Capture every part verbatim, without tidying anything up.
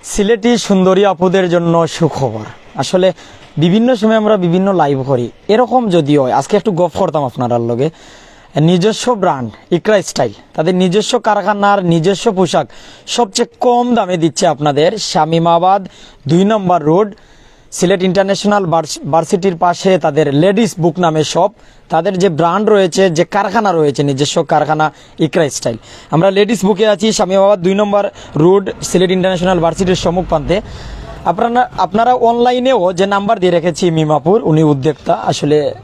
সিলেটি সুন্দরী আপুদের জন্য সুখবর। আসলে বিভিন্ন সময় আমরা বিভিন্ন লাইভ করি, এরকম যদি হয়, আজকে একটু গফ করতাম আপনারার লগে। নিজস্ব ব্র্যান্ড ইকরা স্টাইল, তাদের নিজস্ব কারখানার নিজস্ব পোশাক সবচেয়ে কম দামে দিচ্ছে আপনাদের শামীমাবাদ দুই নম্বর রোড, সিলেট ইন্টারন্যাশনাল ভার্স- ভার্সিটির পাশে তাদের লেডিস বুক নামে শপ। তাদের যে ব্র্যান্ড রয়েছে, যে কারখানা রয়েছে, নিজস্ব কারখানা ইকরা স্টাইল। আমরা লেডিস বুকে আছি, শামীমাবাদ দুই নম্বর রোড, সিলেট ইন্টারন্যাশনাল ভার্সিটির সম্মুখ প্রান্তে। আপনারা আপনারা অনলাইনেও যে নাম্বার দিয়ে রেখেছি মিমাপুর, উনি উদ্যোক্তা। আসলে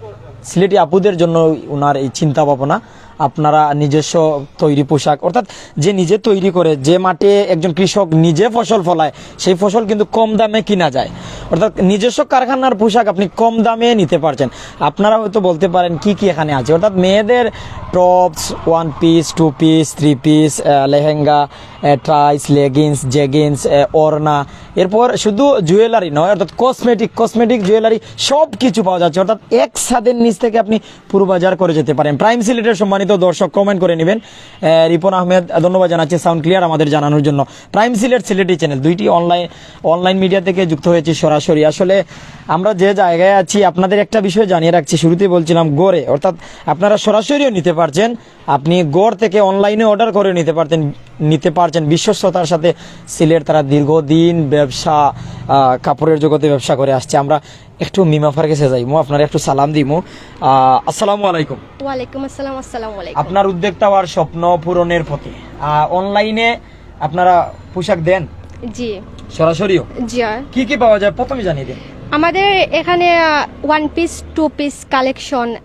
সিলেটি আপুদের জন্য ওনার এই চিন্তা ভাবনা। আপনারা নিজস্ব তৈরি পোশাক, অর্থাৎ যে নিজে তৈরি করে, যে মাঠে একজন কৃষক নিজে ফসল ফলায়, সেই ফসল কিন্তু কম দামে কিনা যায়। অর্থাৎ নিজস্ব কারখানার পোশাক আপনি কম দামে নিতে পারছেন। আপনারা হয়তো বলতে পারেন কি কি এখানে আছে, অর্থাৎ মেয়েদের tops, one piece, two piece, three piece, lehenga, ট্রাইস, লেগিংস, জেগিংস, ওড়না, এরপর শুধু জুয়েলারি নয়, অর্থাৎ কসমেটিক, কসমেটিক জুয়েলারি সব কিছু পাওয়া যাচ্ছে। অর্থাৎ এক ছাদের নিচ থেকে আপনি পুরো বাজার করে যেতে পারেন। প্রাইম সিলেটের সম্মানিত দর্শক কমেন্ট করে নেবেন। আহ, রিপন আহমেদ, ধন্যবাদ জানাচ্ছি সাউন্ড ক্লিয়ার আমাদের জানানোর জন্য। প্রাইম সিলেট সিলেটি চ্যানেল, দুইটি অনলাইন অনলাইন মিডিয়া থেকে যুক্ত হয়েছি সরাসরি। আসলে আমরা যে জায়গায় আছি, আপনাদের একটা বিষয় জানিয়ে রাখছি, শুরুতেই বলছিলাম গড়ে, অর্থাৎ আপনারা সরাসরিও নিতে পারছেন। আপনি গড় থেকে অনলাইনে অর্ডার করে নিতে পারতেন নিতে পারছেন বিশ্বস্ততার সাথে। সিলেট তারা দীর্ঘদিন ব্যবসা, আহ, কাপড়ের জগতে ব্যবসা করে আসছে। আমরা একটু মিমাফার কাছে যাইমু, আপনারা একটু সালাম দিমু। আহ, আসসালামু আলাইকুম। ওয়ালাইকুম আসসালাম, আসসালামু আলাইকুম। আপনার উদ্যোক্তা হওয়ার স্বপ্ন পূরণের পথে, আহ, অনলাইনে আপনারা পোশাক দেন? জি। সরাসরিও? জি। কি কি পাওয়া যায় প্রথমে জানিয়ে দিন। আমাদের এখানে one piece, two piece collection,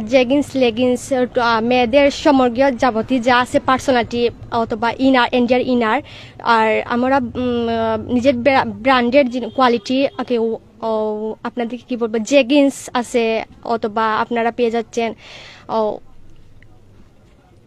jeggings, leggings, মেয়েদের সমগ্র যাবতীয় যা আছে, পার্সোনালিটি অথবা ইনার, এন্ডিয়ার ইনার, আর আমরা উম, নিজের ব্রা- ব্র্যান্ডের যে কোয়ালিটি, ওকে, ও, ও, আপনাদেরকে কি বলবো, জেগিংস আছে, অথবা আপনারা পেয়ে যাচ্ছেন, ও,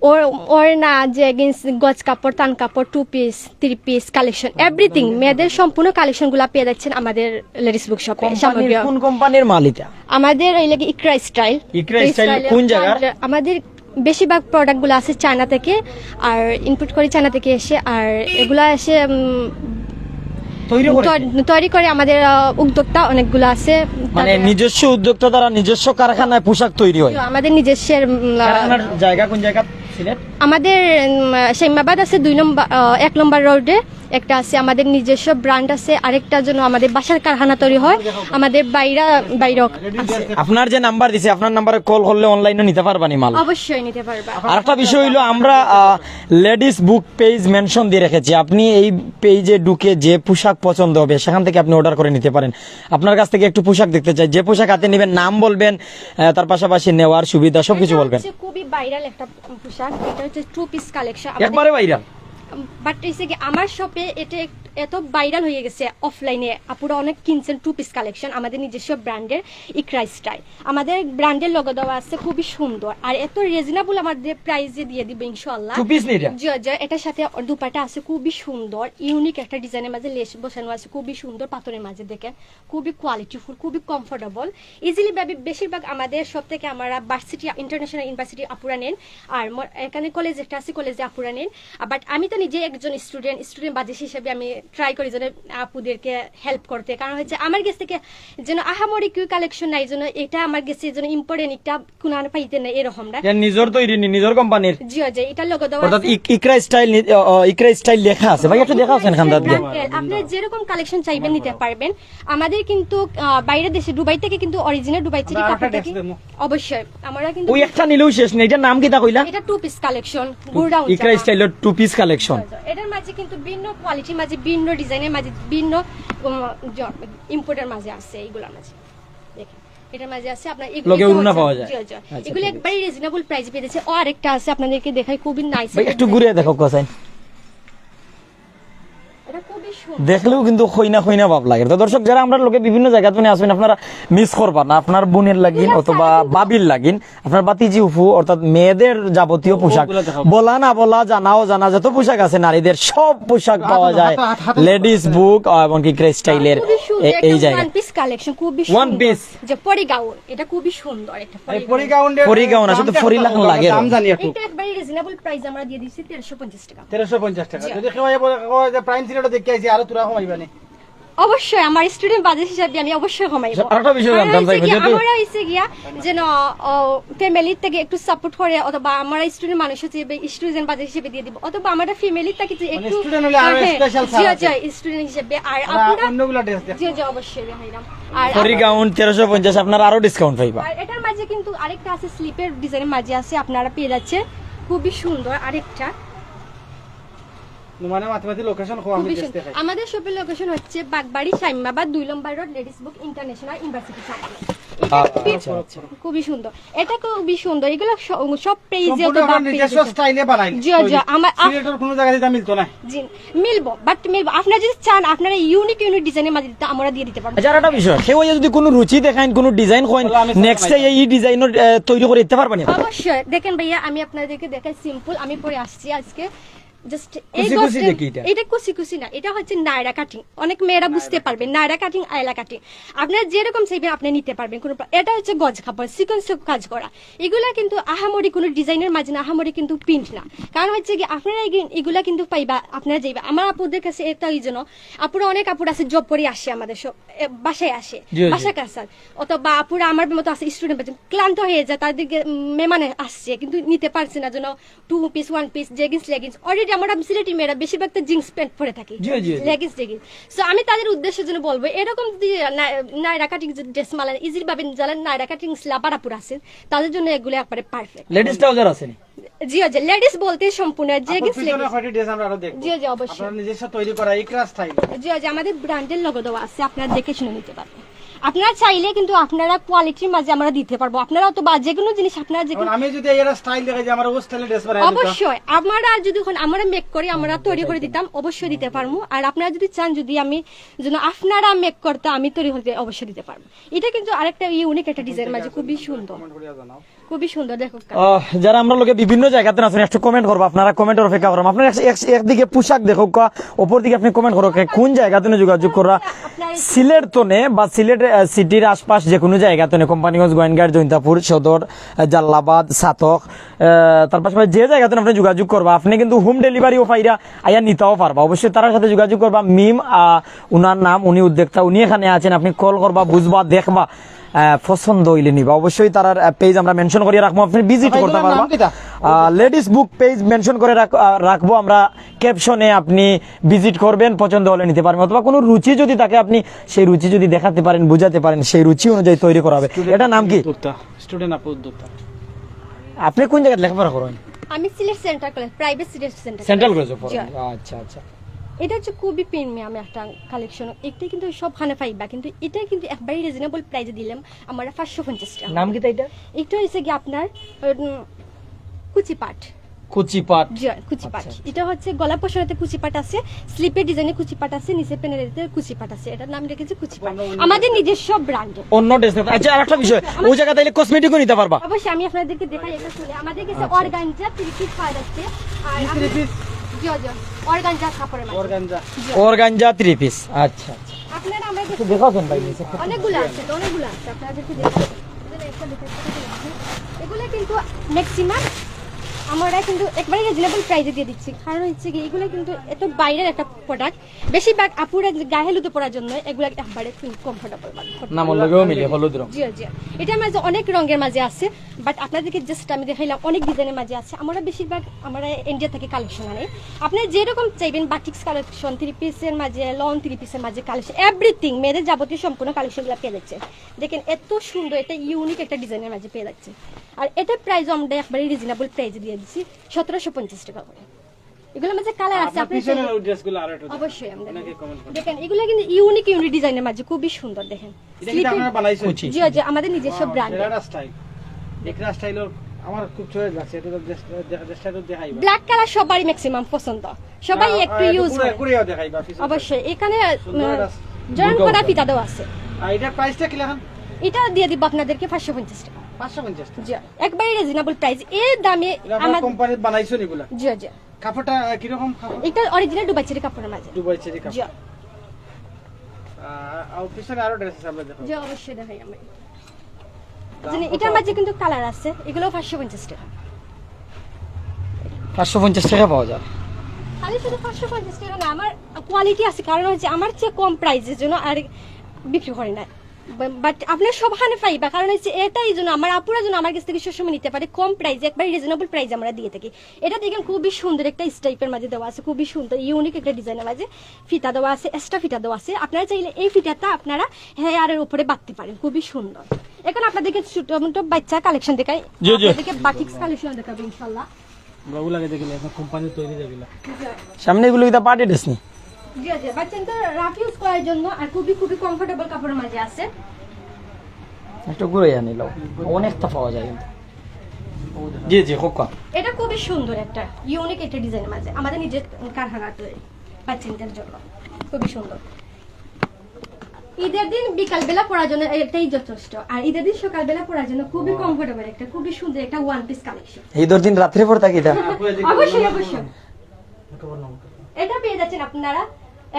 ওর ওড়না, জেগিংস, গজ কাপড়, তান কাপড়, two piece, three piece collection, everything, মেয়েদের সম্পূর্ণ কালেকশনগুলো পেয়ে যাচ্ছেন আমাদের লেডিস বুক শপে। কোম্পানির, সামগ্রী কোন কোম্পানির মাল এটা? আমাদের ওই লাগে ইকরা স্টাইল। ইকরা স্টাইল কোন জায়গার? আমাদের বেশিরভাগ প্রোডাক্টগুলো আছে চায়না থেকে, আর ইম্পোর্ট করি চায়না থেকে এসে, আর এগুলা এসে উম, তৈরি করে? তৈ- তৈরি করে আমাদের আহ, উদ্যোক্তা অনেকগুলো আছে। মানে তাদের নিজস্ব উদ্যোক্তা, তারা নিজস্ব কারখানায় পোশাক তৈরি হয়? আমাদের নিজস্বের উম, আহ, কারখানার জায়গা কোন জায়গা সিলেট? আমাদের উম, শামীমাবাদ আছে দুই নম্বর, আহ, এক নম্বর রোডে একটা আছে, আমাদের নিজস্ব ব্র্যান্ড আছে, আরেকটা জন্য আমাদের বাসার কারখানা তৈরি হয়, আমাদের বাইরা বাইরক আছে। আপনার যে নাম্বার দিছে, আপনার নাম্বারে কল করলে অনলাইনে নিতে পারবা নি মাল? অবশ্যই নিতে পারবা। আর একটা বিষয় হইলো, আমরা লেডিস বুক পেজ মেনশন দিয়ে রেখেছি। আপনি এই পেজে ঢুকে যে পোশাক পছন্দ হবে, সেখান থেকে আপনি অর্ডার করে নিতে পারেন। আপনার কাছ থেকে একটু পোশাক দেখতে চাই, যে পোশাক হাতে নেবেন, নাম বলবেন, আহ, তার পাশাপাশি নেওয়ার সুবিধা সবকিছু এটা বলবেন। হচ্ছে খুবই ভাইরাল একটা পোশাক, এটা হচ্ছে টু পিস কালেকশন। একবারে ভাইরাল। বাট হচ্ছে কি, আমার শপে এটা এক- এত ভাইরাল হয়ে গেছে, অফলাইনে আপুরা অনেক কিনছেন টু পিস কালেকশন আমাদের নিজস্ব ব্র্যান্ডের ইকরা স্টাইল। আমাদের ব্র্যান্ডের লোগো দেওয়া আছে, খুবই সুন্দর, আর এত রিজনেবল আমাদের প্রাইসে দিয়ে দিবে ইনশাআল্লাহ। টু পিস নি এটা? জি, জি, এটার সাথে দুপাটা আছে, খুবই সুন্দর, ইউনিক একটা ডিজাইনের মাঝে লেস বসানো আছে, খুবই সুন্দর, পাথরের মাঝে দেখেন, খুবই কোয়ালিটিফুল, খুবই কমফোর্টেবল। ইজিলি বেবি বেশিরভাগ আমাদের শপ থেকে আমরা ভার্সিটি, ইন্টারন্যাশনাল ইউনিভার্সিটি আপুরা নেন, আর ম- এখানে কলেজ একটা আছে, কলেজে আপুরা নেন। বাট আমি তো নিজে একজন স্টুডেন্ট, স্টুডেন্ট বাদে হিসেবে আমি ট্রাই করি যেন আপুদেরকে হেল্প করতে, কারণ হচ্ছে আমার গেছ থেকে যেন আহামরি কেউ কালেকশন নাই, যেন এটা আমার গেছে যেন ইম্পর্টেন্ট একটা কোনার পাইতে নেই এরকম না। এটা নিজের তৈরি নি, নিজের কোম্পানির? জি, জি, এটা লোগো দেওয়া অর্থাৎ আছে। ইক- ইকরা স্টাইল নি-, অ, অ, ইকরা স্টাইল লেখা আছে। ভাই, একটু দেখাও সেন খান্দাত গিয়া। আপনার যেরকম কালেকশন চাইবেন নিতে পারবেন। আমাদের কিন্তু আহ, বাইরের দেশে দুবাই থেকে কিন্তু অরিজিনাল দুবাই থেকে আমরা কাপড় আরেকটা থেকে ড্রেস দেবো। অবশ্যই আমরা কিন্তু ওই একটা নিলেও শেষ নেই। এটার নাম কিতা কইলা? এটা টু পিস কালেকশন, গোল ডাউন ইকরা স্টাইলের টু পিস কালেকশন। এটার মাঝে কিন্তু ভিন্ন কোয়ালিটির মাঝে, ভিন্ন ডিজাইনের মাঝে, ভিন্ন ইম্পোর্টের মাঝে আছে এইগুলোর মাঝে। দেখেন, এটার মাঝে আছে আপনার এগুলো লগে হচ্ছে উড়না পাওয়া যায়। জি, জি। আচ্ছা, এগুলো ঠিক আছে। একবারে রিজনেবল প্রাইস পেয়ে যাচ্ছে। আর একটা আছে আপনাদেরকে দেখাই, খুবই নাইস। ভাই, একটু ঘুরে দেখো কোথায়। এটা খুবই সুন্দর। দেখলেও কিন্তু খইনা খইনা ভাব লাগে। তো দর্শক, যারা আমরার লগে বিভিন্ন জায়গা থেকে আসবেন, আপনারা মিস করবা না। আপনার বোনের লাগিন অথবা ভাবির লাগিন, আপনার বাতিজি উফু, অর্থাৎ মেয়েদের যাবতীয় পোশাক, ওগুলো দেখাও। বলা না বলা, জানাও জানা, যত পোশাক আছে নারীদের, সব পোশাক পাওয়া যায় হাতে, হাতে, হাতে। লেডিস বুক, আহ, এবং কি ইকরা স্টাইলের খুবই সুন্দর, এ-, এই একটা জায়গা। ওয়ান পিস কালেকশন, খুবই ওয়ান সুন্দর। পিস। যে পরি গাউন, এটা খুবই সুন্দর একটা পরি এই পরি গাউন। গাউনের পরি গাউন, আসলে তো দামটা পরি কত? লাখান লাগে। দাম জানি একটু। এটা একবারে রিজনেবল প্রাইস আমরা দিয়ে দিচ্ছি তেরোশো পঞ্চাশ টাকা। তেরোশো পঞ্চাশ টাকা। জি। যদি কেউ আইয়া বলে, কয় যে প্রাইম সিলেট দেখি আইছি, আরো তোরা কমাইবা নি? অবশ্যই আমার স্টুডেন্ট বাজেট হিসাবে আমি অবশ্যই কমাইব। আচ্ছা, আরেকটা বিষয় কারণ জানতাম হচ্ছে চাইবো, কি, যেহেতু আমরা হচ্ছে গিয়া যেন ফ্যামিলির থেকে একটু সাপোর্ট করে, অথবা আমরা স্টুডেন্ট মানুষ হিসেবে স্টুডেন্ট বাজেট হিসেবে দিয়ে দিব, অথবা আমরা ফ্যামিলির থেকে যে মানে একটু স্টুডেন্ট হলে আরো হ্যাঁ, স্পেশাল জি ছাড় আছে। জি স্টুডেন্ট হিসেবে। আর আমরা আপনারা অন্যগুলা ড্রেস দেখ। জি জি অবশ্যই দেখাইলাম। আর ফরি গাউন তেরোশো পঞ্চাশ, আপনারা আরো ডিসকাউন্ট পাইবা। আর এটার মাঝে কিন্তু আরেকটা আছে, স্লিপের ডিজাইনের মাঝে আছে, আপনারা পেয়ে যাচ্ছে খুবই সুন্দর আরেকটা। মানে মাঝে মাঝে লোকেশন খোয়া আমি খুবই ড্রেস সুন্দর। দেখাই। আমাদের শপের লোকেশন হচ্ছে বাগবাড়ি, শাইমাবাদ, দুই নম্বর রোড, লেডিস বুক ইন্টারন্যাশনাল ইউনিভার্সিটি সামনে। আচ্ছা, আচ্ছা। খুবই সুন্দর। এটা খুবই সুন্দর। এগুলো স- সব পেজে সম্পূর্ণ তো আমার নিজস্ব স্টাইলে বানাই। জি, জি, আমার আপ- সিলেটের কোনো জায়গায় এটা মিলতো না। জি, মিলবো, বাট মিলবো। আপনারা যদি চান, আপনারা ইউনিক ইউনিক ডিজাইনের মাঝে দিতে, আমরা দিয়ে দিতে পারবো। আচ্ছা, আর একটা বিষয়, কেউ যদি কোনো রুচি দেখাইন, কোনো ডিজাইন কইন, তাহলে আমি নেক্সটে বানাই। এই ডিজাইনর আহ, তৈরি করে দিতে পারবেন? অবশ্যই। দেখেন ভাইয়া, আমি আপনাদেরকে দেখাই সিম্পল, আমি পরে আসছি আজকে। জাস্ট এই কুচি কুচি দেখি এটা। এটা কুচি কুচি না, এটা হচ্ছে নায়রা কাটিং। অনেক মেয়েরা বুঝতে পারবেন নায়রা কাটিং, আয়লা কাটিং। আপনারা যেরকম চাইবেন আপনি নিতে পারবেন, কোনো প্র- এটা হচ্ছে গজ কাপড়, সিকোয়েন্স কাজ করা। এগুলা কিন্তু আহামরি কোনো ডিজাইনের মাঝে না, আহামরি কিন্তু প্রিন্ট না। কারণ হচ্ছে কি, আপনারা এগি- এগুলা কিন্তু পাইবা, আপনারা যাইবা। আমার আপুদের কাছে এটা ওই জন্য, আপুরা অনেক আপুর আছে, জব করে আসে আমাদের সব, এ, বাসায় আসে, জি, জি। বাসা কাছার, অথবা আপুরা আমার মতো আছে স্টুডেন্ট, ক্লান্ত হয়ে যায়, তাদেরকে উম, মেহমানে আসছে কিন্তু নিতে পারছে না, জন্য two piece, one piece, jeggings, leggings. Already আমরা সিলেটি মেয়েরা বেশিরভাগ তো জিন্স প্যান্ট পরে থাকি, জি, জি, জি। Leggings, jeggings. তো আমি তাদের উদ্দেশ্যে জন্য বলবো, এরকম যদি না- নায়রা কাটিং ড্রেস মালেন, ইজির ভাবে যারা নায়রা কাটিং লাভার আপুরা আছেন, তাদের জন্য এগুলো একবারে পারফেক্ট। লেডিস ট্রাউজার আছে নি? জি জি, লেডিস বলতে সম্পূর্ণ আপনার জেগিংস, পিছনে লেগিংস। কয়টি ড্রেস আমরা আরো দেখবো। জি, জি, অবশ্যই। আপনারা নিজস্ব তৈরি করা ইকরা স্টাইল। জি জি, আমাদের ব্র্যান্ডের লোগো দেওয়া আছে, আপনারা দেখে শুনে নিতে পারবেন। আপনারা চাইলে কিন্তু আপনারা কোয়ালিটির মাঝে আমরা দিতে পারবো। আপনারা তো বা যে কোনো জিনিস আপনারা যে এখন কোনো আমি যদি এরা স্টাইল দেখাই যে আমার ও স্টাইলে ড্রেস বানাই দিতাম। অবশ্যই আমরা যদি এখন আমরা মেক করি, আমরা তৈরি করে দিতাম, অবশ্যই দিতে পারবো। আর আপনারা যদি চান, যদি আমি যেন আপনারা মেক করতে, আমি তৈরি করতে অবশ্যই দিতে পারবো। এটা কিন্তু আরেকটা ইউনিক একটা ডিজাইন মাঝে, খুবই সুন্দর, কমেন্ট করিয়া জানাও। খুবই সুন্দর। দেখো আহ, যারা আমরা লোকে বিভিন্ন জায়গাতে আছেন, একটু কমেন্ট করবো, আপনারা কমেন্টর অপেক্ষা করুন। আপনারা এক- এক- একদিকে পোশাক দেখো, কা- অপর দিকে আপনি কমেন্ট করো, কে কোন জায়গাতে যোগাযোগ করা, সিলেট তনে বা সিলেট আহ, সিটির আশপাশ যে কোনো জায়গাতে, কোম্পানীগঞ্জ, গোয়াইনঘাট, জৈন্তাপুর সদর, আহ, জালালাবাদ, ছাতক, আহ, তার পাশাপাশি যে জায়গাতে আপনি যোগাযোগ করবা, আপনি কিন্তু হোম ডেলিভারিও পাইরা, আইয়া নিতেও পারবা। অবশ্যই তার সাথে যোগাযোগ করবা। মিম, আহ, উনার নাম, উনি উদ্যোক্তা, উনি এখানে আছেন। আপনি কল করবা, বুঝবা, দেখবা, আহ, পছন্দ হইলে নিবা। অবশ্যই তার পেজ আমরা মেনশন করিয়া রাখবো, আপনি ভিজিট ভাই, করতে এগুলোর নাম পারবা। কিতা? লেডিস বুক পেজ মেনশন করে রাখ- আহ, রাখবো আমরা ক্যাপশনে, আপনি ভিজিট করবেন, পছন্দ হলে নিতে পারবেন, অথবা কোনো রুচি যদি থাকে আপনি সেই রুচি যদি দেখাতে পারেন, বুঝাতে পারেন, সেই রুচি অনুযায়ী তৈরি করা হবে। এটা নাম কি? উদ্যোক্তা, স্টুডেন্ট আপু উদ্যোক্তা। আপনি কোন জায়গায় লেখাপড়া করেন? আমি Sylhet central college, private Sylhet central central college. কলেজে পড়েন? জি। আচ্ছা, আচ্ছা। এটা হচ্ছে খুবই প্রিমিয়াম একটা কালেকশন। এটা কিন্তু সবখানে পাইবা, কিন্তু এটা কিন্তু একবারই রিজনেবল প্রাইসে দিলাম আমরা পাঁচশো পঞ্চাশ টাকা। নাম কি তাই এটা? এটা হচ্ছে কি আপনার উম, কুচি পাট। কুচি পাট। জি, কুচি পাট। আচ্ছা, আচ্ছা। এটা হচ্ছে গলা পশনেতে কুচি পাট আছে, স্লিপের ডিজাইনে কুচি পাট আছে, নিচে প্যানেলেতে কুচি পাট আছে। এটার নাম রেখেছি কুচি পাট, আমাদের নিজস্ব ব্র্যান্ড। অন্য ড্রেস। আচ্ছা, আর একটা বিষয়, ওই জায়গা তাইলে কসমেটিকও নিতে পারবা? অবশ্যই আমি আপনাদের দেখে দেখাই একটা খুলে। আমাদের কাছে আচ্ছা। অর্গানজা থ্রি পিস পাওয়া যাচ্ছে। আর কি আপনি- থ্রি পিস? জি জি, অর্গানজা কাপড়ের মাঝে। অর্গানজা। জি। Organza three piece. আচ্ছা, আচ্ছা। আপনারা আমরা একটু দেখাও কেন ভাই নিচে? অনেকগুলো আছে, তো অনেকগুলো আছে, আপনাদেরকে দেখাবো। এগুলো একটা দেখে দেখে দেখে। এগুলো কিন্তু ম্যাক্সিমাম আমরা কিন্তু একবারে রিজনেবল প্রাইসে দিয়ে দিচ্ছি, কারণ হচ্ছে কি, এগুলো কিন্তু এত বাইরের একটা প্রোডাক্ট। বেশিরভাগ আপুরা যে গায়ে হলুদে পরার জন্য এগুলো একবারে খুব কমফোর্টেবল। না, আমার লগেও মিলে, হলুদ রং। জি জি, এটা মাঝে অনেক রঙের মাঝে আছে, বাট আপনাদেরকে জাস্ট আমি দেখাইলাম অনেক ডিজাইনের মাঝে আছে। আমরা বেশিরভাগ আমরা ইন্ডিয়া থেকে কালেকশন আনি। আপনি যেরকম চাইবেন, বাটিক্স কালেকশন, থ্রি পিসের মাঝে, লং থ্রি পিসের মাঝে কালেকশন, এভরিথিং, মেয়েদের যাবতীয় সম্পূর্ণ কালেকশনগুলো পেয়ে যাচ্ছে। দেখেন, এত সুন্দর, এটা ইউনিক একটা ডিজাইনের মাঝে পেয়ে যাচ্ছে। আর এটা প্রাইসও আমরা একবারে রিজনেবল প্রাইসে দিয়ে দিচ্ছি, সতেরোশো পঞ্চাশ টাকা করে। এগুলোর মাঝে কালার আছে, আপনার আপনি পিছনের চাইলে- ওই ড্রেসগুলো আরো একটু দেখান। অবশ্যই আমরা অনেকে কমেন্ট করে। দেখেন, এগুলো কিন্তু ইউনিক ইউনিক ডিজাইনের মাঝে খুবই সুন্দর। দেখেন, এটা কিন্তু আপনারা বানাইছেন? কুচি। জি জি, আমাদের নিজস্ব ব্র্যান্ড। এটা স্টাইল। এটা স্টাইল আমার খুব চয়েস লাগছে। এটা তো ড্রেস, ড্রেসটা তো দেখাই। ব্ল্যাক কালার সবারই ম্যাক্সিমাম পছন্দ, সবাই একটু ইউজ করে। পুরো দেখাই বা পিছনে। অবশ্যই এখানে সুন্দর একটা জয়েন করা ফিতা দেওয়া আছে। আর এটার প্রাইসটা কি লেখান? এটা দিয়ে দিব আপনাদেরকে পাঁচশো পঞ্চাশ টাকা। পাঁচশো পঞ্চাশ টাকা। জি, একবারে রিজনেবল প্রাইস। এর দামে এটা আপনার আমার কোম্পানির বানাইছেন এগুলা? জি জি, কাপড়টা কিরকম কাপড়? এটা অরিজিনাল দুবাই চেরি কাপড়ের মাঝে। দুবাই চেরি কাপড়। জি আহ, আর পিছনে আরো ড্রেস আছে, আমরা দেখো। জি, অবশ্যই দেখাই আমি। দাম জানি, কত? এটার মাঝে কিন্তু কালার আছে, এগুলো পাঁচশো পঞ্চাশ টাকা। পাঁচশো পঞ্চাশ টাকা পাওয়া যায়। খালি শুধু পাঁচশো পঞ্চাশ টাকা না, আমার কোয়ালিটি আছে, কারণ হচ্ছে আমার চেয়ে কম প্রাইসের জন্য আর বিক্রি করে না। বাট আপনারা সবখানে পাইবা, কারণ হচ্ছে এটাই জন্য আমার আপুরা জন্য আমার কাছ থেকে সবসময় নিতে পারে কম প্রাইসে, একবার রিজনেবল প্রাইসে আমরা দিয়ে থাকি। এটা দেখেন, খুবই সুন্দর একটা স্ট্রাইপের মাঝে দেওয়া আছে, খুবই সুন্দর ইউনিক একটা ডিজাইনের মাঝে ফিতা দেওয়া আছে, এক্সট্রা ফিতা দেওয়া আছে। আপনারা চাইলে এই ফিতাটা আপনারা হেয়ারের উপরে বাঁধতে পারেন, খুবই সুন্দর। এখন আপনাদেরকে ছোট মোটো বাচ্চা কালেকশন দেখাই, জি, জি। আপনাদেরকে বাটিক্স কালেকশন দেখাবো ইনশাল্লাহ। আমরা ওগুলাকে দেখি না, এখন কোম্পানি তৈরি যেগুলা। সামনে এগুলো কিতা পার্টি ড্রেস নি? জি জি, বাচ্চাদের রাফ ইউজ করার জন্য আর খুবই খুবই কমফোর্টেবল কাপড়ের মাঝে আছে। একটু ঘুরে আনিল, অনেকটা পাওয়া যায় কিন্তু। জি জি, খুব কম। এটা খুবই সুন্দর একটা ইউনিক একটা ডিজাইনের মাঝে, আমাদের নিজের কারখানা তৈরি, বাচ্চাদের জন্য খুবই সুন্দর। ঈদের দিন বিকাল বেলা পরার জন্য এটাই যথেষ্ট, আর ঈদের দিন সকালবেলা পরার জন্য খুবই কমফোর্টেবল একটা, খুবই সুন্দর একটা ওয়ান পিস কালেকশন। ঈদের দিন রাত্রে পরতা কিতা? অবশ্যই অবশ্যই, এটা পেয়ে যাচ্ছেন আপনারা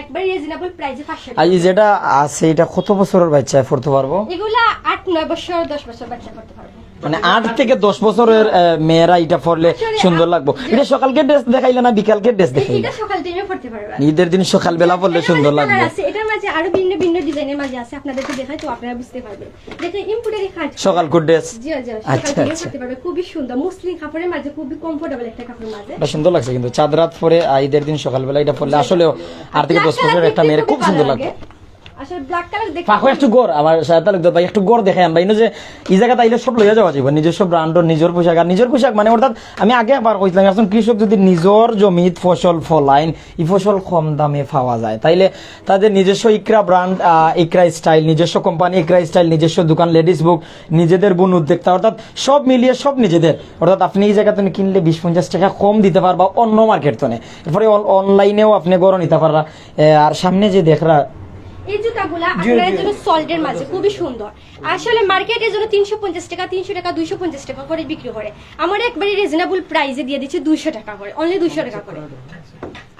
একবারে রিজনেবল প্রাইসে পাঁচশো। আর এই যেটা আছে, এটা কত বছরের বাচ্চায় পরতে পারবো? এগুলা আট নয় বছর, দশ বছর বাচ্চা পরতে পারবে। মানে আট থেকে দশ বছরের আহ, মেয়েরা এটা পরলে সুন্দর লাগবো। এটা সকালকে ড্রেস দেখাইলে না বিকালকে ড্রেস দেখাইলে? এটা সকাল টাইমে পরতে পারবে। ঈদের দিন সকালবেলা পরলে সুন্দর লাগবে। আছে, এটার মাঝে আরো ভিন্ন ভিন্ন ডিজাইনের মাঝে আছে, আপনাদেরকে দেখাই তো আপনারা বুঝতে পারবেন। দেখেন এমব্রয়ডারি কাজ। সকালকুর ড্রেস। জি জি, আচ্ছা, সকাল টাইমে আচ্ছা। পরতে পারবে, খুবই সুন্দর মসলিন কাপড়ের মাঝে, খুবই কমফোর্টেবল একটা কাপড়ের মাঝে। এটা সুন্দর লাগছে কিন্তু চাঁদ রাত পরে, আহ, ঈদের দিন সকালবেলা এটা পরলে আসলেও আট থেকে দশ বছরের একটা মেয়ের খুব সুন্দর লাগবে। আসলে ব্ল্যাক কালার দেখতে পাখো একটু গড়, আমার সাথে তাহলে ভাই একটু গড় দেখে আমরা ইনো যে এই জায়গাতে আইলে সব লইয়া যাওয়া যাইব, নিজস্ব ব্র্যান্ড, নিজের পোশাক। আর নিজের পোশাক মানে অর্থাৎ আমি আগে একবার কইছিলাম, একজন কৃষক যদি নিজের জমিত ফসল ফলাইন, এই ফসল কম দামে পাওয়া যায়, তাইলে তাদের নিজস্ব ইকরা ব্র্যান্ড, ইকরা স্টাইল, নিজস্ব কোম্পানি ইকরা স্টাইল, নিজস্ব দোকান লেডিস বুক, নিজেদের বোন উদ্যোক্তা, অর্থাৎ সব মিলিয়ে সব নিজেদের। অর্থাৎ আপনি এই জায়গা থেকে কিনলে বিশ পঞ্চাশ টাকা কম দিতে পারবা অন্য মার্কেট থেকে। এরপরে অন- অনলাইনেও আপনি গড় নিতে পারবা। এ, আর সামনে যে দেখরা এই জুতাগুলা আপনার জন্য সল্টের মাঝে খুবই সুন্দর। আসলে মার্কেটের জন্য তিনশো পঞ্চাশ টাকা, তিনশো টাকা, দুইশো পঞ্চাশ টাকা করে বিক্রি করে। আমরা একবারে রিজনেবল প্রাইসে দিয়ে দিচ্ছি দুইশো টাকা করে, অনলি দুইশো টাকা করে।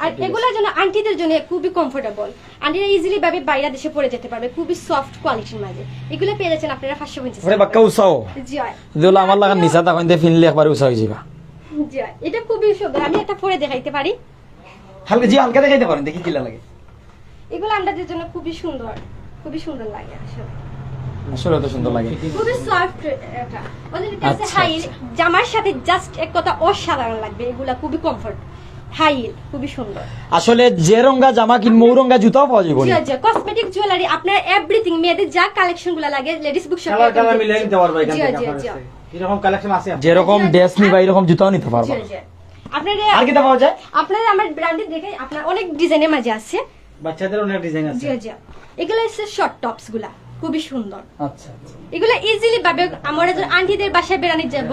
আর এগুলোর জন্য আন্টিদের জন্য খুবই কমফোর্টেবল, আন্টিরা ইজিলি ভাবে বাইরে দেশে পরে যেতে পারবে, খুবই সফট কোয়ালিটির মাঝে। এগুলো পেয়ে যাচ্ছেন আপনারা পাঁচশো পঞ্চাশ ওরে বাক্কা উষাও। জি হয়। দিলে আমার লাগান নিচা তখন দিয়ে ফিনলে একবারে উষা হয়ে যাবা। জি হয়, এটা খুবই সুন্দর। আমি একটা পরে দেখাইতে পারি। হালকা, জি, হালকা দেখাইতে পারেন, দেখি কিলা লাগে। এগুলো আন্টিদের জন্য খুবই সুন্দর, খুবই সুন্দর লাগে আসলে। আসলে তো সুন্দর লাগে। খুবই সফট এটা। ওদের কাছে আচ্ছা, হাই হিল, জামার সাথে জাস্ট এক কথা অসাধারণ লাগবে। এগুলা খুবই কমফোর্ট, হাই হিল, খুবই সুন্দর। আসলে যে রঙা জামা কিনবো, ওই রঙা জুতাও পাওয়া যাবে জি না। জি, কসমেটিক জুয়েলারি, আপনার এভরিথিং, মেয়েদের যা কালেকশন গুলা লাগে লেডিস বুক শপে। কালার কালার মিলিয়ে নিতে পারবা এখান জি থেকে জি আপনার জি। কাছে। এরকম কালেকশন আছে আপনার। যেরকম ড্রেস নিবা, এরকম জুতাও নিতে পারবা। জি জি। আপনারা আর কিতা পাওয়া যায়? আপনারা আমার ব্র্যান্ডে দেখে আপনার অনেক ডিজাইনের মাঝে আছে। বাচ্চাদের অনেক ডিজাইন আছে। জি জি। এগুলো হচ্ছে শর্ট টপস গুলা, খুবই সুন্দর। আচ্ছা আচ্ছা। এগুলো ইজিলি ভাবে আমরা যখন আন্টিদের বাসায় বেড়ানি যাব,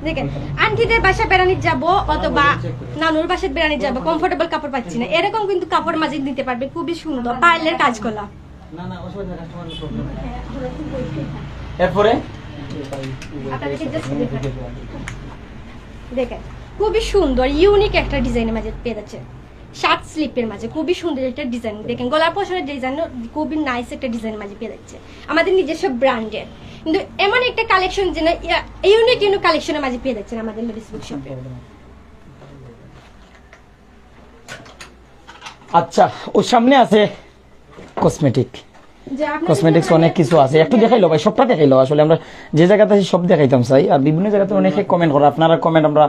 দেখেন, আন্টিদের বাসায় বেড়ানি যাব অথবা নানুর বাসায় বেড়ানি যাব, কমফোর্টেবল কাপড় পাচ্ছি না, এরকম কিন্তু কাপড় মাঝে নিতে পারবে, খুবই সুন্দর পার্লের কাজগুলা। না না, অসুবিধা নেই, কাস্টমারের প্রবলেম। এরপরে আপনাদেরকে just দেখাই। দেখেন, খুবই সুন্দর ইউনিক একটা ডিজাইনের মাঝে পেয়ে যাচ্ছে, শার্ট স্লিপের মাঝে খুবই সুন্দর একটা ডিজাইন। দেখেন গলার পশমের ডিজাইন, খুবই নাইস একটা ডিজাইনের মাঝে পেয়ে যাচ্ছে, আমাদের নিজস্ব ব্র্যান্ডের। কিন্তু এমন একটা কালেকশন যেন ইউনিক ইউনিক কালেকশনের মাঝে পেয়ে যাচ্ছেন আমাদের লেডিস বুক শপে। আচ্ছা, ওর সামনে আছে কসমেটিক। যে আপনাদের কসমেটিক্স অনেক কিছু আছে, একটু দেখাইলো ভাই, সবটা দেখাইলো। আসলে আমরা যে জায়গাতে আছি সব দেখাইতাম চাই। আর বিভিন্ন জায়গাতে অনেকে কমেন্ট করে, আপনারা কমেন্ট আমরা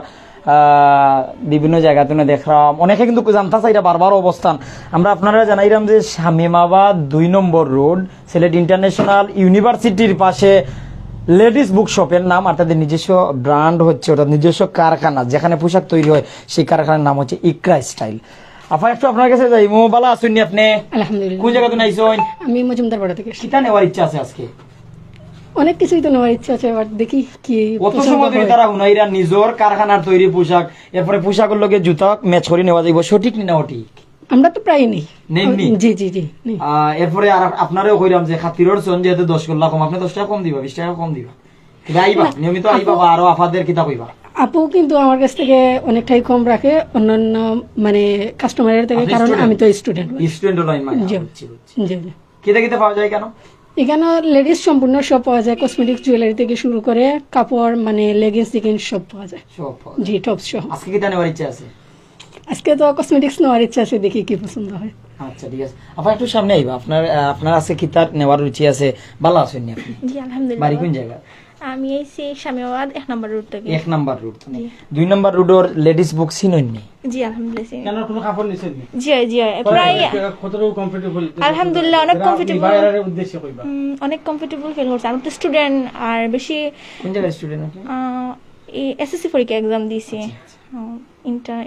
আহ, বিভিন্ন জায়গাতে দেখলাম, অনেকে কিন্তু জানতা চাইরা বারবার অবস্থান। আমরা আপনারা জানাইলাম যে শামীমাবাদ দুই নম্বর রোড, সিলেট ইন্টারন্যাশনাল ইউনিভার্সিটির পাশে লেডিস বুক শপের নাম, আর তাদের নিজস্ব ব্র্যান্ড হচ্ছে, অর্থাৎ নিজস্ব কারখানা, যেখানে পোশাক তৈরি হয়, সেই কারখানার নাম হচ্ছে ইকরা স্টাইল। আপা, একটু আপনার কাছে যাই, মো বালা আছইন নি আপনি? আলহামদুলিল্লাহ। কোন জায়গা থেকে আইছইন? আমি মজুমদার পাড়া থেকে আসছি। কিতা নেওয়ার ইচ্ছা আছে আজকে? অনেক কিছুই তো নেওয়ার ইচ্ছা আছে, বাট দেখি কি অত পছন্দ সময় ধরে হয়। তারা হুনাইরা নিজের কারখানার তৈরি পোশাক, এরপরে পোশাকর লগে জুতা ম্যাচ করে নেওয়া যাইব, সঠিক নি না সঠিক? আমরা তো প্রায় নেই। নেন নি? জি জি জি, নেই। আহ, এরপরে আর আপনারেও কইলাম যে খাতিরর সন যেহেতু দশ করলা কম, আপনি দশ টাকা কম দিবা, বিশ টাকা কম দিবা। কিন্তু আইবা, নিয়মিত আইবা বা আরো আপাদের কিতা কইবা? আপু কিন্তু আমার কাছ থেকে অনেকটাই কম রাখে অন্যান্য মানে কাস্টমারের থেকে, আপনি কারণ student? আমি তো স্টুডেন্ট। স্টুডেন্ট লাইন মানে জি। বুঝছি, বুঝছি। জি জি। কিতা কিতা পাওয়া যায় কেন? এখানে লেডিস সম্পূর্ণ সব পাওয়া যায়, কসমেটিক্স, জুয়েলারি থেকে শুরু করে কাপড়, মানে লেগিংস টিগিংস সব পাওয়া যায়। সব পাওয়া যায়। জি, টপস সহ। আজকে কিতা নেওয়ার ইচ্ছা আছে? আজকে তো কসমেটিক্স নেওয়ার ইচ্ছা আছে, দেখি কি পছন্দ হয়। আচ্ছা, ঠিক আছে। আপা, একটু সামনে আইবা। আপনার আহ, আপনার আজকে কিতা নেওয়ার রুচি আছে? ভালা আছেন নি আপনি? জি, আলহামদুলিল্লাহ। বাড়ি কোন জায়গা? আমি আইছি শামীমাবাদ এক নম্বর রোড থেকে। এক নাম্বার রোড। মানে দুই নাম্বার রোডর লেডিস বুক চিনইন নি? জি, আলহামদুলিল্লাহ, চিনি। কেন কোনো কাপড় নিছেন নি? জি, জি, প্রায় আলহামদুলিল্লাহ, অনেক কমফোর্টেবল। আলহামদুলিল্লাহ, অনেক কমফোর্টেবল। বায়ারের উদ্দেশ্যে কইবা। অনেক কমফোর্টেবল ফিল করছি। আমি তো স্টুডেন্ট, আর বেশি কোন জায়গার স্টুডেন্ট আপনি? এসএসসি পরীক্ষা এক্সাম দিছি। ইন্টার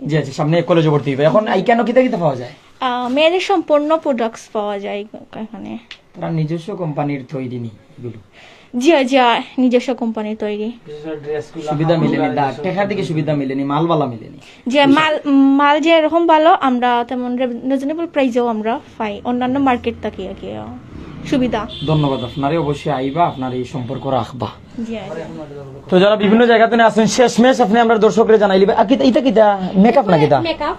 জি, আচ্ছা, সামনে কলেজে ভর্তি হইবা। এখন এখানে কিতা কিতা পাওয়া যায়? মেয়েদের সম্পূর্ণ প্রোডাক্টস পাওয়া যায় এখানে। তারা নিজস্ব কোম্পানির তৈরি নি এগুলো? জি, জি, নিজস্ব কোম্পানির তৈরি। সুবিধা মিলেনি? টেকার দিকে সুবিধা মিলেনি? মাল ভালা মিলেনি? যে মাল, মাল যে এরকম ভালো, আমরা তেমন রিজনেবল প্রাইসেও আমরা পাই অন্যান্য মার্কেট থেকে আর কি, সুবিধা। ধন্যবাদ আপনারে। অবশ্যই আইবা, আপনার এই সম্পর্ক রাখবা। জি। তো যারা বিভিন্ন জায়গা থেকে আছেন, শেষমেশ আপনি আমরা দর্শকরে জানাইলিবা, আ, কিতা, ইতা কিতা মেকআপ না কিতা? মেকআপ।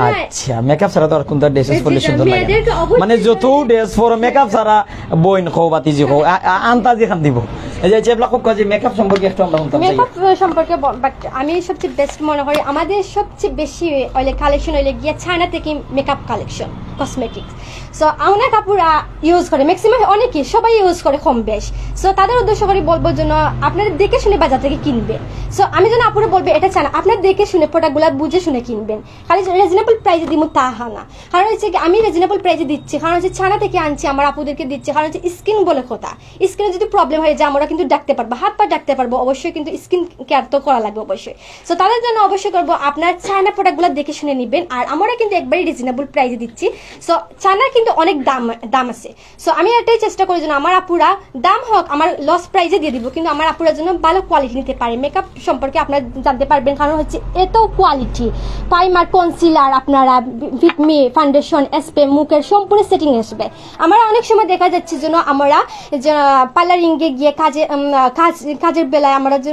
আচ্ছা, মেকআপ ছাড়া তো আর কোনটা ড্রেসেস পরলে সুন্দর লাগে না। মেয়েদেরকে অবশ্যই মানে যত ড্রেস পরো, মেকআপ ছাড়া বইন কও, বাতিজি কও, আ-, আ-, আন্তাজি খান দিব। এই যে চেপলা খুব কাজে মেকআপ সম্পর্কে একটু আমরা শুনতাম চাই। মেকআপ সম্পর্কে, বাট আমি সবচেয়ে বেস্ট মনে করি আমাদের সবচেয়ে বেশি অইলে কালেকশন অইলে গিয়া চায়না থেকে মেকআপ কালেকশন, কসমেটিক্স। সো অনেক আপুরা ইউজ করে, ম্যাক্সিমাম অনেকেই, সবাই ইউজ করে কম বেশ। সো তাদের উদ্দেশ্য করে বলবো যেন আপনারা দেখে শুনে বাজার থেকে কিনবেন। সো আমি যেন আপুরা বলবো এটা চায়না, আপনারা দেখে শুনে প্রোডাক্টগুলো বুঝে শুনে কিনবেন, খালি রিজনেবল প্রাইসে দিব তা হা না। কারণ হচ্ছে কি, আমি রিজনেবল প্রাইসে দিচ্ছি, কারণ হচ্ছে চায়না থেকে আনছি, আমার আপুদেরকে দিচ্ছি, কারণ হচ্ছে স্কিন বলে কথা, স্কিনে যদি প্রবলেম হয়ে যায় আমরা কিন্তু ডাকতে পারবো, হাত পা ডাকতে পারবো, অবশ্যই কিন্তু স্কিন কেয়ার তো করা লাগবে অবশ্যই। সো তাদের জন্য অবশ্যই করবো আপনারা চায়না প্রোডাক্টগুলো দেখে শুনে নেবেন। আর আমরা কিন্তু একবারই রিজনেবল প্রাইসে দিচ্ছি। সো চায়না কিন্তু অনেক দাম, দাম আছে। সো আমি এটাই চেষ্টা করি যেন আমার আপুরা দাম হোক, আমার লস প্রাইসে দিয়ে দিব, কিন্তু আমার আপুরা যেন ভালো কোয়ালিটি নিতে পারে। মেকআপ সম্পর্কে আপনারা জানতে পারবেন, কারণ হচ্ছে এত কোয়ালিটি, প্রাইমার, কনসিলার, আপনারা ফিটমি, ফাউন্ডেশন, এসপে, মুখের সম্পূর্ণ সেটিং আসবে। আমরা অনেক সময় দেখা যাচ্ছে যেন আমরা যে পার্লারিংয়ে গিয়ে কাজে, উম, কাজ, কাজের বেলায় আমরা যে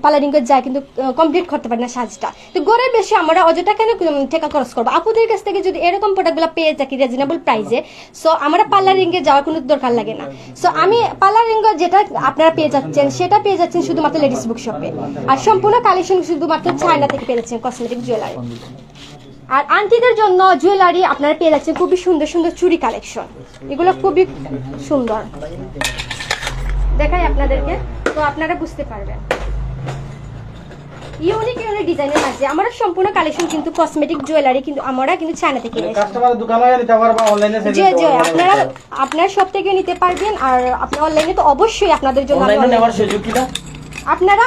পার্লারিংয়ে যাই কিন্তু কমপ্লিট করতে পারি না সাজটা। তো ঘরে বসে আমরা অযথা কেন উম, টাকা খরচ করবো? আপুদের কাছ থেকে যদি এরকম প্রোডাক্টগুলো পেয়ে থাকি রিজনেবল প্রাইসে, সো আমরা পার্লারিংয়ে যাওয়ার কোনো দরকার লাগে না। সো আমি পার্লারিংয়ে যেটা আপনারা পেয়ে যাচ্ছেন সেটা পেয়ে যাচ্ছেন শুধুমাত্র লেডিস বুক শপে। আর সম্পূর্ণ কালেকশন শুধুমাত্র চায়না থেকে পেয়ে যাচ্ছেন কসমেটিক জুয়েলারি। আর আন্টিদের জন্য জুয়েলারি আপনারা পেয়ে যাচ্ছেন খুবই সুন্দর সুন্দর চুড়ি কালেকশন, এগুলো খুবই সুন্দর, দেখাই আপনাদেরকে, তো আপনারা বুঝতে পারবেন। ইউনিক ইউনিক ডিজাইনের মাঝে আমরা সম্পূর্ণ কালেকশন কিন্তু কসমেটিক জুয়েলারি কিন্তু আমরা কিন্তু চায়না থেকে এনেছি। কাস্টমার দোকানে নিতে পারবা, অনলাইনে জি জি, আপনারা আপনারা সব থেকে নিতে পারবেন। আর আপনি অনলাইনে তো অবশ্যই আপনাদের জন্য আমি অনলাইনে অনলাইনে নেওয়ার সুযোগ কিনা? আপনারা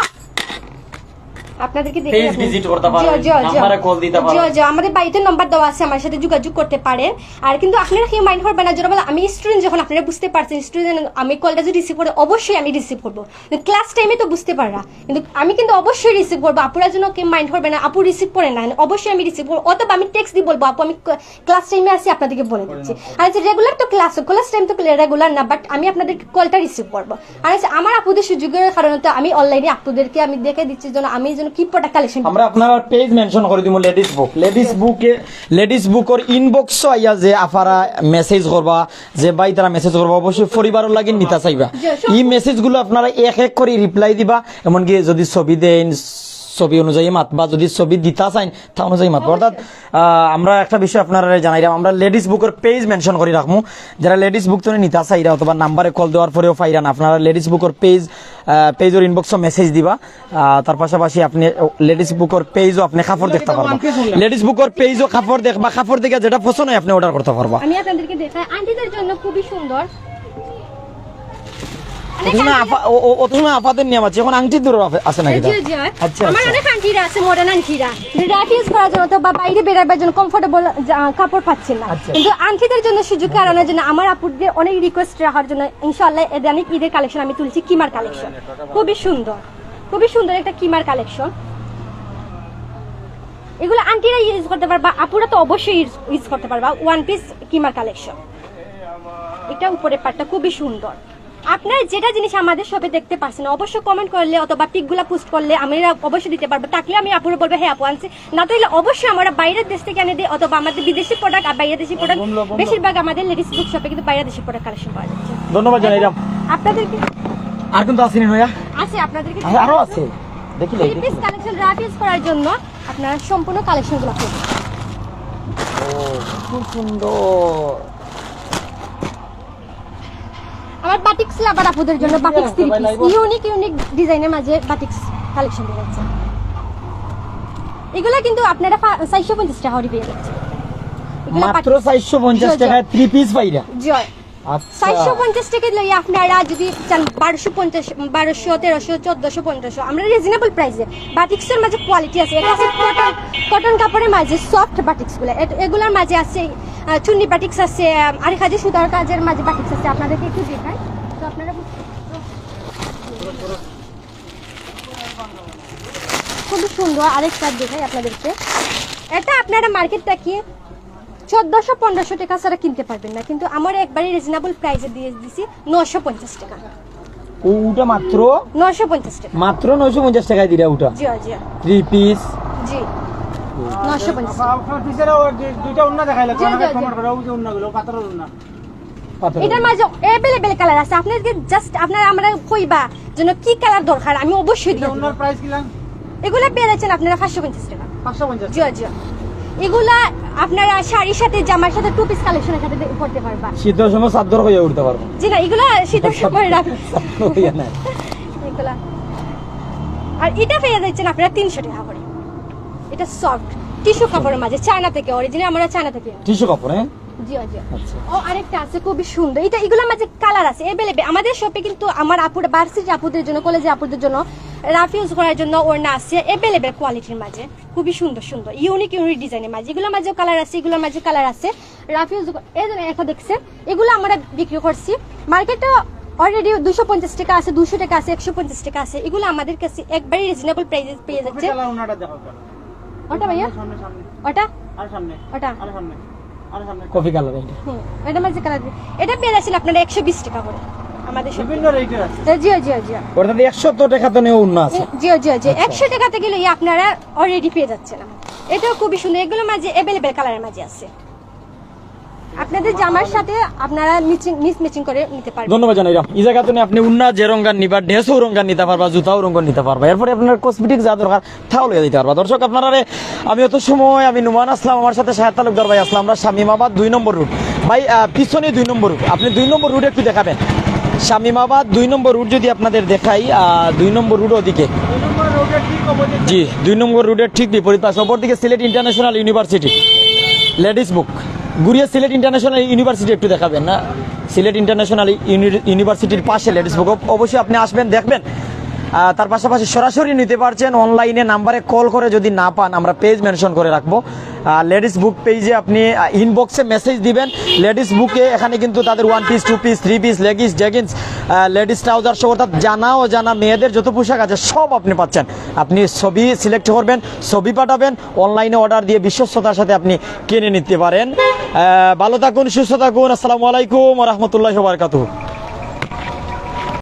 আপনাদেরকে দেখে পেজ আপনি- ভিজিট করতে পারো, জি, জি, জি। নাম্বারে কল দিতে পারো। জি, জি, আমাদের বাড়িতে নাম্বার দেওয়া আছে, আমার সাথে যোগাযোগ করতে পারেন। আর কিন্তু আপনারা কেউ মাইন্ড করবেন না, যেটা বলে আমি স্টুডেন্ট, যখন আপনারা বুঝতে পারছেন স্টুডেন্ট, আমি কলটা যদি রিসিভ করে অবশ্যই আমি রিসিভ করবো। ক্লাস টাইমে তো বুঝতে পাররা, কিন্তু আমি কিন্তু অবশ্যই রিসিভ করবো। আপুরা যেন কেউ মাইন্ড করবে না, আপু রিসিভ করে না, অবশ্যই আমি রিসিভ করবো, অথবা আমি টেক্সট দিয়ে বলবো আপু আমি ক্লাস টাইমে আছি, আপনাদেরকে বলে দিচ্ছি। আর যে রেগুলার তো ক্লাস, ক্লাস টাইম তো রেগুলার না, বাট আমি আপনাদের কলটা রিসিভ করবো। আর হচ্ছে আমার আপুদের সুযোগের কারণে তো আমি অনলাইনে আপুদেরকে আমি দেখে দিচ্ছি যেন আমি যেন কি প্রোডাক্ট কালেকশন। আমরা আপনার পেজ মেনশন করে দিব লেডিস বুক। লেডিস বুকে, লেডিস বুকর ইনবক্সও আইয়া যে আফারা মেসেজ করবা, যে ভাই তারা মেসেজ করবা, অবশ্যই পরিবারর লাগি নিতা চাইবা। ই মেসেজগুলো আপনারা এক এক করে রিপ্লাই দিবা। এমনকি যদি ছবি দেন, ছবি অনুযায়ী মাতবা, যদি ছবি দিতা চাইন তা অনুযায়ী মাতবা। অর্থাৎ আহ, আমরা একটা বিষয় আপনারা জানাইলাম, আমরা লেডিস বুকর পেজ মেনশন করে রাখমু। যারা লেডিস বুক তো নিতা চাইরা অথবা নাম্বারে কল দেওয়ার পরেও পাইরা না, আপনারা লেডিস বুকর পেজ, পেজর ইনবক্সও মেসেজ দিবা। আহ, তার পাশাপাশি আপনি লেডিস বুকর পেজও আপনি কাপড় দেখতে পারবা। লেডিস বুকর পেজও কাপড় দেখবা, কাপড় দেখে যেটা পছন্দ হয় আপনি অর্ডার করতে পারবা। আমি আপনাদেরকে দেখাই আন্টিদের জন্য খুবই সুন্দর। অত সময় আফা-, ও-, ও-, অত সময় আফাদের নিয়ম আছে, এখন আংটি দূর আছে নাকি? জি, জি। আচ্ছা, আমার আচ্ছা। অনেক আন্টিরা আছে মডার্ন আন্টিরা, যে রাফ ইউজ করার জন্য তো বা বাইরে বেরাবার জন্য কমফোর্টেবল কাপড় পাচ্ছেন না, আচ্ছা। কিন্তু আন্টিদের জন্য সুযোগ কারণে জন্য আমার আপুদের অনেক রিকোয়েস্ট রাখার জন্য ইনশাআল্লাহ এদানিক ঈদের কালেকশন আমি তুলছি কিমার কালেকশন। খুবই সুন্দর, খুবই সুন্দর একটা কিমার কালেকশন। এগুলো আন্টিরা ইউজ করতে পারবা, আপুরা তো অবশ্যই ইউজ করতে পারবা। ওয়ান পিস কিমার কালেকশন, এটা উপরের পার্টটা খুবই সুন্দর। আপনারা যেটা জিনিস আমাদের শপে দেখতে পাচ্ছেন, অবশ্যই কমেন্ট করলে অথবা পিকগুলা পোস্ট করলে আমরা অবশ্যই দিতে পারবো। থাকলে আমি আপুরে বলবো, "হ্যাঁ আপু, আনছি।" না থাকলে অবশ্যই আমরা বাইরের দেশ থেকে এনে দিই, অথবা আমাদের বিদেশি প্রোডাক্ট আর বাইরের দেশি প্রোডাক্ট বেশিরভাগ আমাদের লেডিস বুক শপে কিন্তু বাইরের দেশি প্রোডাক্ট কালেকশন পাওয়া যাচ্ছে। ধন্যবাদ জানাইলাম। আপনাদেরকে আর কিন্তু আসেনি নয়া? আছে আপনাদেরকে আ- আরো আছে। দেখি three piece collection rough use করার জন্য আপনারা সম্পূর্ণ কালেকশনগুলো করবেন। খুব সুন্দর। আমার বাটিক্স লাভার আপুদের জন্য batiks three piece, unique unique ডিজাইনের মাঝে বাটিক্স কালেকশন দেখাচ্ছে। এগুলা কিন্তু আপনারা চারশো পঞ্চাশ টাকা করে পেয়ে যাচ্ছেন। এগুলা মাত্র চারশো পঞ্চাশ টাকায় থ্রি পিস পাইরা। জি, আচ্ছা। চারশো পঞ্চাশ টাকা লইয়া আপনারা যদি চান বারোশো পঞ্চাশ, বারোশো, তেরোশো, চোদ্দশো, পনেরোশো, আমরা রিজনেবল প্রাইসে। বাটিক্সের মাঝে কোয়ালিটি আছে, এটা আছে কটন, কটন কাপড়ের মাঝে সফট বাটিক্সগুলো। এট- এগুলোর মাঝে আছে আহ, চুন্নি বাটিক্স আছে, আহ, আরেক হাজার সুতার কাজের মাঝে বাটিক্স আছে। আপনাদেরকে একটু দেখাই, তো আপনারা বুঝতে খুবই সুন্দর। আরেকটা দেখাই আপনাদেরকে, এটা আপনারা মার্কেটটা কি চোদ্দশো পনেরোশো টাকা ছাড়া কিনতে পারবেন না, কিন্তু আমরা একবারে রিজনেবল প্রাইসে দিয়ে দিছি নশো পঞ্চাশ টাকা। ওটা মাত্র নশো পঞ্চাশ টাকা। মাত্র নয়শো পঞ্চাশ টাকায় দিরা ওটা। জি জি থ্রি পিস। জি, নশো পঞ্চাশ। আপনার পিছনে ওই যে দুইটা ওন্না দেখাইলে জি, জি, জি। কমার করে ওই যে ওন্নাগুলো পাথরের ওন্না। এটার মাঝে অ্যাভেলেবল কালার আছে। আপনাদেরকে জাস্ট আপনারা আমরা কইবা যেন কি কালার দরকার, আমি অবশ্যই দিয়ে দিবো। ওন্নার প্রাইস কিলাম? এগুলা পেয়ে যাচ্ছেন আপনারা পাঁচশো পঞ্চাশ টাকা। পাঁচশো পঞ্চাশ। জি জি, এগুলা আপনারা শাড়ির সাথে, জামার সাথে, টু পিস কালেকশনের সাথে দে- পরতে পারবা। শীতের সময় চাদর হয়ে উঠতে পারবো। জি না, এগুলা শীতের সময় রাখ হইয়া নাই। এগুলা। আর এটা পেয়ে যাচ্ছেন আপনারা তিনশো টাকা করে। এটা সফট টিস্যু কাপড়ের মাঝে, চায়না থেকে, অরিজিনাল আমরা চায়না থেকে। টিস্যু কাপড়, হ্যাঁ? জি জি। আচ্ছা। ও, আরেকটা আছে খুবই সুন্দর, এটা এগুলোর মাঝে কালার আছে অ্যাভেলেবল। আমাদের শপে কিন্তু আমার আপুর, ভার্সিটি আপুদের জন্য, কলেজে আপুদের জন্য, রাফ ইউজ করার জন্য ওড়না আছে অ্যাভেলেবল কোয়ালিটির মাঝে, খুবই সুন্দর সুন্দর ইউনিক ইউনিক ডিজাইনের মাঝে। এগুলোর মাঝেও কালার আছে, এগুলোর মাঝে কালার আছে। রাফ ইউজ, এই যে একটা দেখছেন, এগুলো আমরা বিক্রি করছি মার্কেটে অলরেডি দুশো পঞ্চাশ টাকা আছে, দুশো টাকা আছে, একশো পঞ্চাশ টাকা আছে। এগুলো আমাদের কাছে একবারে রিজনেবল প্রাইসে পেয়ে যাচ্ছে। কালার ওন্নাটা দেখাও কালার। ওটা ভাইয়া, সামনে সামনে। ওটা, আর সামনে। ওটা। আর সামনে। আর সামনে। কফি কালার এটা। হুম, এটা মাঝে কালার। এটা পেয়ে যাচ্ছেন আপনারা একশো বিশ টাকা করে আমাদের শপে। বিভিন্ন রেটের আছে। জি জি জি। ওটাতে একশো টাকা তো নেওয়া ওন্না আছে। জি জি জি, একশো টাকা থেকে লইয়া আপনারা অলরেডি পেয়ে যাচ্ছেন। এটাও খুবই সুন্দর, এগুলোর মাঝে অ্যাভেলেবল কালারের মাঝে আছে। আপনাদের জামার সাথে আপনারা মিস ম্যাচিং করে নিতে পারবেন। ধন্যবাদ জানাইলাম। এই জায়গা তো আপনি উন্না যে রঙার নিবা, ড্রেসও রঙার নিতে পারবা, জুতাও রঙার নিতে পারবা, এরপরে আপনার কসমেটিক যা দরকার তাও লইয়া দিতে পারবা। দর্শক, আপনারারে আমি অত সময় আমি নুমান আসলাম, আমার সাথে শাহেদ তালুকদার ভাই আসলাম, আমরা শামীমাবাদ দুই নম্বর রোড। ভাই, আহ, পিছনে দুই নম্বর রোড, আপনি দুই নম্বর রোড একটু দেখাবেন। শামীমাবাদ দুই নম্বর রোড যদি আপনাদের দেখাই, আহ, দুই নম্বর রোড ওদিকে। জি, দুই নম্বর রোডের ঠিক বিপরীত পাশে, অপরদিকে সিলেট ইন্টারন্যাশনাল ইউনিভার্সিটি, লেডিস বুক। ঘুরিয়ে সিলেট ইন্টারন্যাশনাল ইউনিভার্সিটি একটু দেখাবেন না? সিলেট ইন্টারন্যাশনাল ইউনি- ইউনিভার্সিটির পাশে লেডিস বুক। অব- অবশ্যই আপনি আসবেন, দেখবেন। আহ, তার পাশাপাশি সরাসরি নিতে পারছেন, অনলাইনে নাম্বারে কল করে যদি না পান, আমরা পেজ মেনশন করে রাখবো। লেডিস বুক পেজে আপনি ইনবক্সে মেসেজ দিবেন। লেডিস বুকে এখানে কিন্তু তাদের one piece, two piece, three piece, leggings, jeggings, ladies trouser সহ অর্থাৎ জানা অজানা মেয়েদের যত পোশাক আছে সব আপনি পাচ্ছেন। আপনি ছবি সিলেক্ট করবেন, ছবি পাঠাবেন, অনলাইনে অর্ডার দিয়ে বিশ্বস্ততার সাথে আপনি কিনে নিতে পারেন। আহ, ভালো থাকুন, সুস্থ থাকুন। আসসালামু আলাইকুম ওয়া রাহমাতুল্লাহি ওয়া বারাকাতুহু।